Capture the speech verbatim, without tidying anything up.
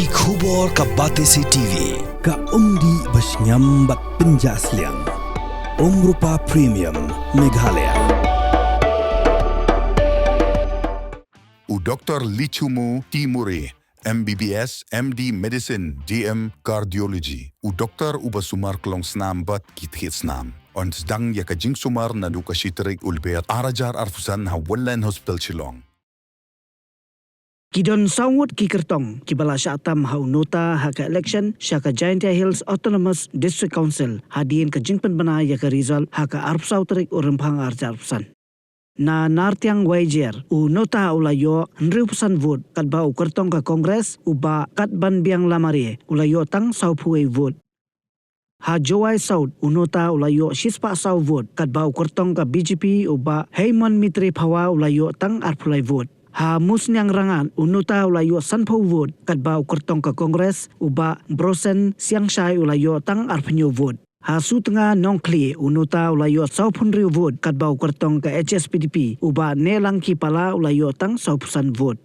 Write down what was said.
Ki khubor ka Batesi T V, ka umdih ba shngiam bad pynjah sliang. Umrupa Premium, Meghalaya. U Doktor Lichumu Timuri, M B B S, M D Medicine, D M Cardiology, u doktor uba sumar klong snam bad ki thied snam, yn sdang ïa ka jingsumar naduh ka shi tarik u Lber ar hajar arphew san ha Wildlife Hospital Shillong. Ki don saw ngut ki kyrtong kiba la shah tam ha u NOTA ha ka election sha ka Jaintia Hills Autonomous District Council hadien ka jingpynbna ïa ka result ha ka arphew saw tarik u Rymphang ar hajar arphew san. Na Nartiang Wajer, u NOTA u la ïoh hynriewphew san vote, katba u kyrtong ka Congress u Bah Katbanbiang Lamare u la ïoh tang sawphew wei vote. Ha Jowai South, u NOTA u la ïoh shispah saw vote, katba u kyrtong ka B J P u Bah Heimon Mitre Phawa u la ïoh tang arphew lai vote. Ha Musniang Rangad, u NOTA u la ïoh sanphew vote, katba u kyrtong ka Congress u Bah Brosen Siangshai u la ïoh tang arphew hynñiew vote. Ha Sutnga Nongkhlieh, u NOTA u la ïoh sawphew hynriew vote, katba u kyrtong ka H S P D P u Bah Nehlangki Pala u la ïoh tang sawphew san vote.